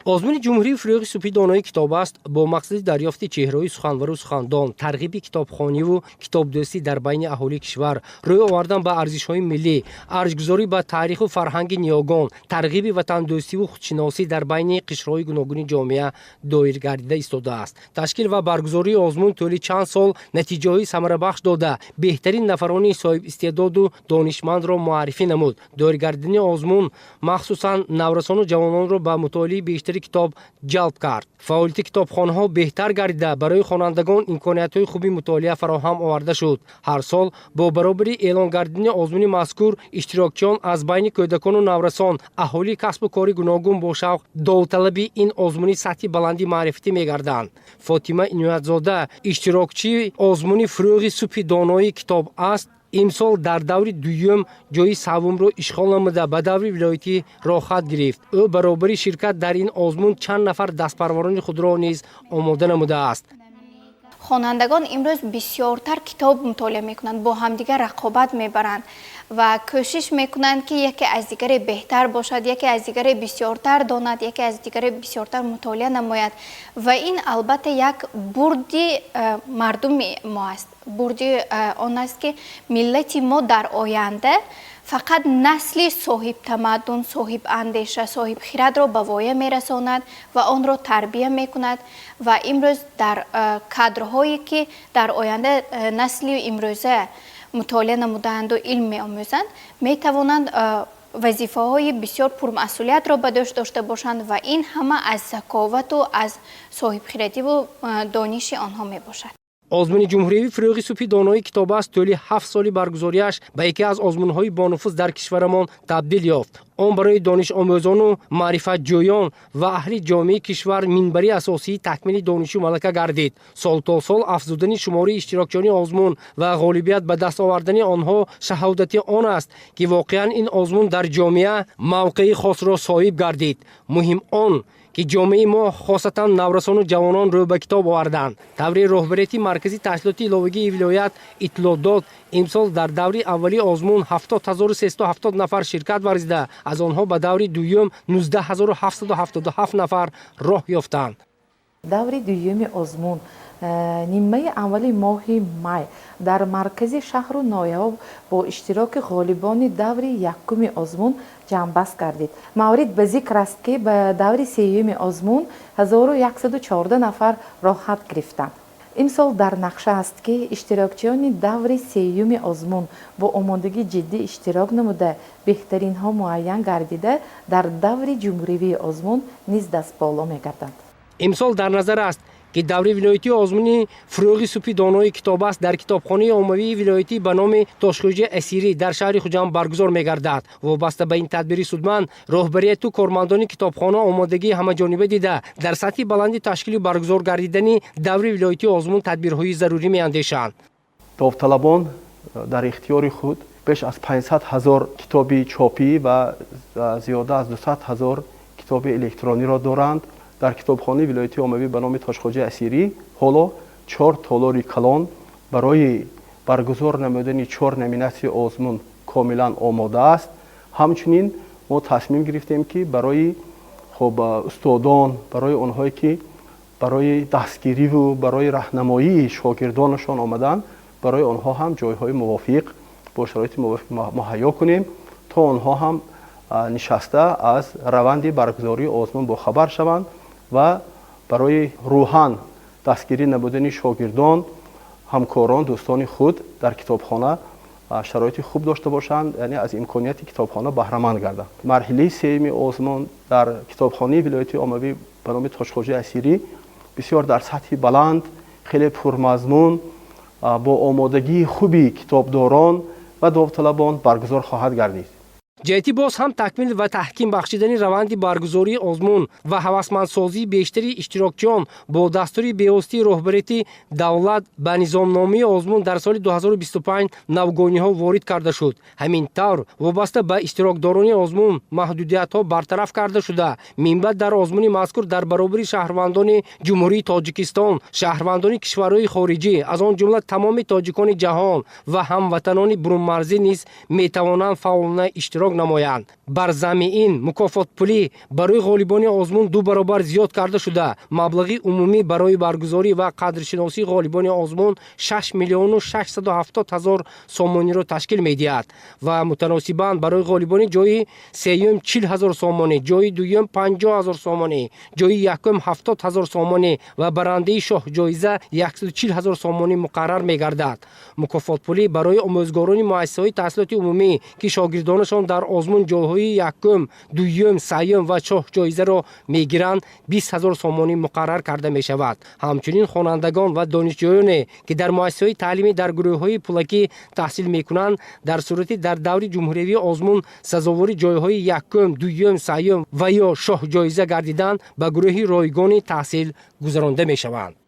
Озмуни ҷумҳурии «Фурӯғи субҳи донои китоб аст» бо мақсади дарёфти чеҳраҳои суханвару сухандон, тарғиби китобхониву китобдӯстӣ дар байни аҳолии кишвар, рӯй овардан ба арзишҳои миллӣ, арҷгузорӣ ба таъриху фарҳанги ниёгон, тарғиби ватандӯстиву худшиносӣ дар байни қишрҳои гуногуни ҷомеа доир гардида истодааст. Ташкил ва баргузории озмун тӯли чанд сол натиҷаҳои самарабахш дода, беҳтарин нафарони соҳибистеъдоду донишмандро муаррифӣ намуд. Доир гардидани озмун махсусан наврасону ҷавононро ба мутолиаи бештари китоб ҷалб кард. Фаъолияти китобхонаҳо беҳтар гардида, барои хонандагон имкониятҳои хуби мутолиа фароҳам оварда шуд. Ҳар сол бо баробари эълон гардидани озмуни мазкур иштирокчиён аз байни кӯдакону наврасон, аҳолии касбу кори гуногун бо шавқ довталаби ин озмуни сатҳи баланди маърифатӣ мегарданд. Фотима Иноятзода, иштирокчии озмуни «Фурӯғи субҳи донои китоб аст», имсол дар даври дуюм ҷои саввумро ишғол намуда, ба даври вилоятӣ роҳхат гирифт. Ӯ баробари ширкат дар ин озмун чанд нафар дастпарварони худро низ омода намудааст. Хонандагон имрӯз бисёртар китоб мутолиа мекунанд, бо ҳамдигар рақобат мебаранд ва кӯшиш мекунанд, ки яке аз дигаре беҳтар бошад, яке аз дигаре бисёртар донад, яке аз дигаре бисёртар мутолиа намояд. Ва ин албатта як бурди мардуми мо аст, бурди он аст, ки миллати мо дар оянда фақат насли соҳибтамаддун, соҳибандеша, соҳибхирадро ба воя мерасонад ва онро тарбия мекунад. Ва имрӯз дар кадрҳое, ки дар оянда насли имрӯза мутолиа намудаанду илм меомӯзанд, метавонанд вазифаҳои бисёр пурмасъулиятро ба дӯш дошта бошанд ва ин ҳама аз заковату аз соҳибхирадиву дониши онҳо мебошад. Озмуни ҷумҳуриявии «Фурӯғи субҳи донои китоб аст» тӯли 7 соли баргузориаш ба яке аз озмунҳои бонуфуз дар кишварамон табдил ёфт. Он барои донишомӯзону маърифатҷӯён ва аҳли ҷомеаи кишвар минбари асосии такмили донишу малака гардид. Сол то сол афзудани шумораи иштирокчиёни озмун ва ғолибият ба даст овардани онҳо шаҳодати он аст, ки воқеан ин озмун дар ҷомеа мавқеи хосро соҳиб гардид. Муҳим он, ки ҷомеаи мо, хосатан наврасону ҷавонон, рӯ ба китоб оварданд. Тавре роҳбарияти маркази таҳсилоти иловагии вилоят иттилоъ дод, имсол дар даври аввали озмун 70 370 нафар ширкат варзида, аз онҳо ба даври дуюм 19 777 нафар роҳ ёфтанд. Даври дуюми озмун нимаи аввали моҳи май дар маркази шаҳру ноҳияҳо бо иштироки ғолибони даври якуми озмун ҷамъбаст гардид. Маврид ба зикр аст, ки ба даври сеюми озмун 1114 нафар роҳхат гирифтанд. Имсол дар нақша аст, ки иштирокчиёни даври сеюми озмун бо омодагии ҷиддӣ иштирок намуда, беҳтаринҳо муайян гардида, дар даври ҷумҳуривии озмун низ дастболо мегарданд. Имсол дар назар аст, ки даври вилоятии озмуни «Фурӯғи субҳи донои китоб аст» дар китобхонаи оммавии вилоятӣ ба номи Тошхӯҷа Асирӣ дар шаҳри Хуҷанд баргузор мегардад. Вобаста ба ин тадбири судманд роҳбарияту кормандони китобхона омодагии ҳамаҷониба дида, дар сатҳи баланди ташкилу баргузор гардидани даври вилоятии озмун тадбирҳои зарурӣ меандешанд. Довталабон дар ихтиёри худ беш аз 500 ҳазор китоби чопӣ ва зиёда аз 200 ҳазор китоби электрониро доранд. Дар китобхонаи вилоятии оммавӣ ба номи Тошхоҷаи Асирӣ ҳоло чор толори калон барои баргузор намудани чор номинатсияи озмун комилан омода аст. Ҳамчунин мо тасмим гирифтем, ки барои хуб устодон, барои онҳое, ки барои дастгириву барои раҳнамоии шогирдонашон омаданд, барои онҳо ҳам ҷойҳои мувофиқ бо шароити мувофиқ муҳайё кунем, то онҳо ҳам нишаста аз раванди баргузории озмун бохабар шаванд ва барои рӯҳан дастгирӣ намудани шогирдон, ҳамкорон, дӯстони худ дар китобхона шароити хуб дошта бошанд, яъне аз имконияти китобхона баҳраманд гарданд. Марҳилаи сеюми озмун дар китобхонаи вилоятии оммавӣ ба номи Тошхоҷаи Асирӣ бисёр дар сатҳи баланд, хеле пурмазмун, бо омодагии хуби китобдорон ва довталабон баргузор хоҳад гардид. Ҷиҳати боз ҳам такмил ва таҳким бахшидани раванди баргузории озмун ва ҳавасмандсозии бештари иштирокчиён бо дастури бевоситаи роҳбарияти давлат ба низомномаи озмун дар соли 2025 навгониҳо ворид карда шуд. Ҳамин тавр, вобаста ба иштирокдорони озмун маҳдудиятҳо бартараф карда шуда, минбаъд дар озмуни мазкур дар баробари шаҳрвандони Ҷумҳурии Тоҷикистон шаҳрвандони кишварҳои хориҷӣ, аз он ҷумла тамоми тоҷикони ҷаҳон ва ҳамватанони бурунмарзӣ низ метавонанд фаъолона иштирок. Иштирок намоянд. Бар замми ин, мукофотпулӣ барои ғолибони озмун ду баробар зиёд карда шуда, маблағи умумӣ барои баргузорӣ ва қадршиносии ғолибони озмун 6 миллиону 670 ҳазор сомониро ташкил медиҳад ва мутаносибан барои ғолибони ҷои сеюм 40 ҳазор сомонӣ, ҷои дуюм 50 ҳазор сомонӣ, ҷои якум 70 ҳазор сомонӣ ва барандаи шоҳҷоиза 140 ҳазор сомонӣ муқаррар мегардад. Мукофотпулӣ барои омӯзгорони муассисаҳои таҳсилоти умумӣ, ки шогирдонашон дар озмун ҷойҳои якум, дуюм, сеюм ва шоҳҷоизаро мегиранд, 20 ҳазор сомонӣ муқаррар карда мешавад. Ҳамчунин хонандагон ва донишҷӯёне, ки дар муассисаҳои таълимӣ дар гурӯҳҳои пулакӣ таҳсил мекунанд, дар сурати дар даври ҷумҳуриявии озмун сазовори ҷойҳои якум, дуюм, сеюм ва ё шоҳҷоиза гардидан, ба гурӯҳи ройгони таҳсил гузаронда мешаванд.